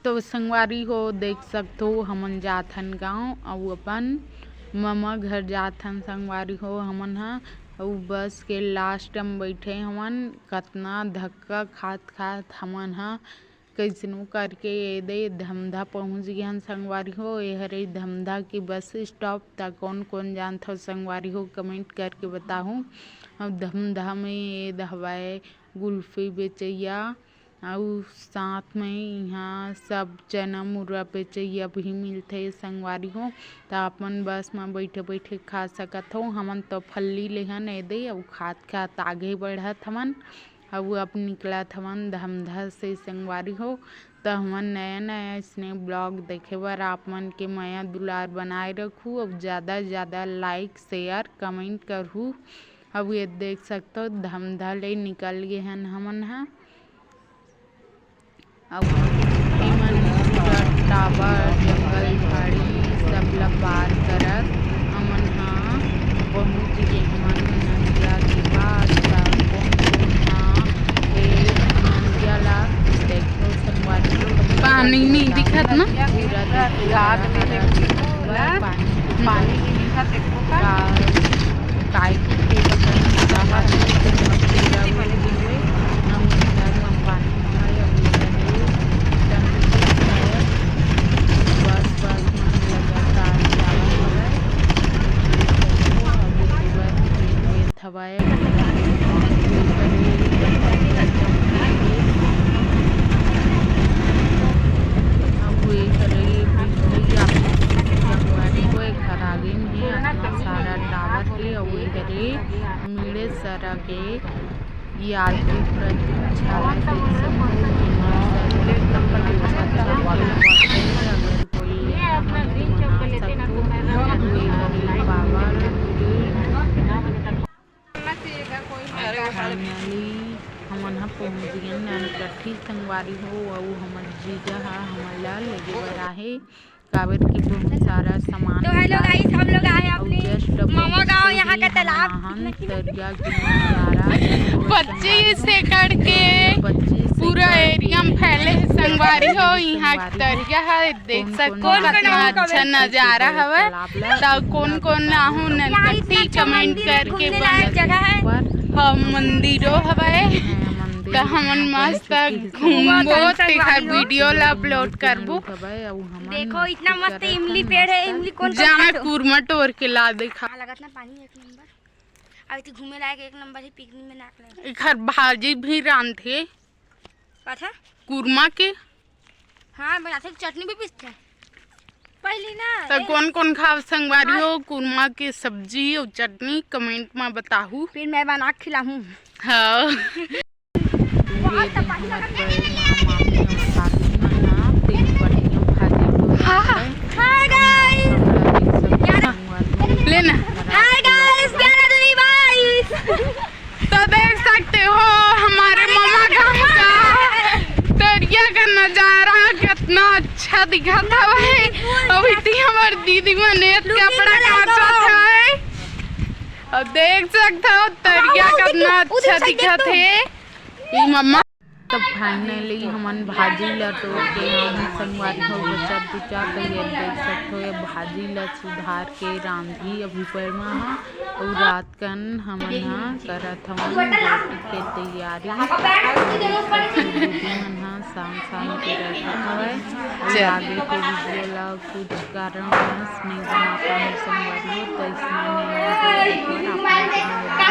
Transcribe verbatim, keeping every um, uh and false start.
तो संगवारी हो, देख सकथो, हमन जाथन गांव, अउ अपन ममा घर जाथन संगवारी हो। हमन ह अउ बस के लास्ट म बैठे हमन, कतना धक्का खात खात हमन ह कइसनो करके एदे धमधा पहुंच गेहन संगवारी हो। ए हरे धमधा के बस स्टॉप। त कौन कौन जानथव संगवारी हो, कमेंट करके बताहू। अउ धमधा में एद हवय गुल्फी बेचैया, अउ साथ में इहाँ सब चना मुर्रा बेचैया भी मिलथे संगवारी हो। त अपन बस में बैठे बैठे खा सकत हो। हमन तो फल्ली लेहन एदे, अउ खात खात आगे बढ़त हमन। अउ अब निकलत हवन धमधा से संगवारी हो। त हमन नया नया इसने ब्लॉग देखे बर आप मन के मया दुलार बनाए रखू, अउ ज्यादा ज्यादा लाइक, शेयर, कमेंट करहू। अब ये देख सकथो, धमधा ले निकल गे हन हमन ह। अब एमन पूरा टावर, जंगल, झाड़ी सब ल पार करत हमन ह पहुंच गे हमन नदिया के पास। त कौन कौन ह ए नदिया ला देखो संगवारी हो, पानी नहीं दिखत ना। पूरा देखो, हरा हरा दिखत हवय पानी। पानी नहीं दिखत, देखो का। काय के पता नहीं का है, पूरा हम इधर हम पानी में है, अभी इधर ये टंकी है, बस, बस में लगातार जावत हवय। अभी पूरा खेत वेत हवय। अब ये करे, ये बिजली आप लोग के संगवारी हो, एक घर आगे में है, इतना सारा टावर के, और ये करे मिड़े सरा के यात्री प्रतीक्षालय देख सकते हो। अगर कोई ये अपना ग्रीन चौक पे लेते ना, तो मैं ये करे पावर ग्रिड। फाइनली हमन ह पहुंच गेन नैनकट्ठी संगवारी हो, अउ हमर जीजा ह हमन ला लेगे बर आहे, काबर कि बहुत सारा सामान तो हेलो गाइस, हम लोग आए हैं अपने मामा गांव, यहाँ का तालाब। तरिया के नजारा पच्चीस एकड़ के पूरा एरिया में फैले हे संगवारी हो। यहाँ के तरिया ह देख सकथो, कितना अच्छा नजारा हवय। त कोन कोन आहू नैनकट्ठी, कमेंट करके बता। जगह है। हम मंदिरो हवय, त हमन मस्त घूमबो, तेखर वीडियो ला अपलोड करबो। देखो, इतना मस्त इमली पेड़ है, इमली कौन कौन जाना खाते हो? कुरमा टोर के ला देखा। हाँ, लगत ना पानी एक नंबर। अभी तो घूमे लायक एक नंबर है, पिकनिक में नाक लगे। एखर भाजी भी रांधे। कथा? कुरमा के। हाँ, बनाथे, चटनी भी पीसथे। पहली ना, त ए- कौन कौन खाव संगवारी हो कुरमा के सब्जी और चटनी, कमेंट में बताहू। फिर मैं बना के खिलाहूँ। हाँ। ये दे हमर बड़े माँ, मामी और काकी मन ह तेल बढ़िया भाजी को हाँ। Hi guys. लेना। हाय गाइस, ग्यारह दूनी बाईस। तो देख सकते हो हमारे मामा गांव का तरिया का नजारा कितना अच्छा दिखत हवय। अभी ती हमर दीदी मन ये कपड़ा काचत हवय। अब देख सकते हो तरिया कितना अच्छा दिखत हे। ई मम्मा। तो फाइनली हमन भाजी ला टोर के आन संगवारी हो बचत बिचा, तो ये देख सकते हो, ये भाजी ला सुधार के रांधी अभी परमा ह। अउ रात कन हमन ह करत हवन रोटी के तैयारी। दीदी मन ह शाम शाम के रखत हवय। अउ आगे के वीडियो ला कुछ कारणवश नहीं बना पाए संगवारी हो, तो इसमें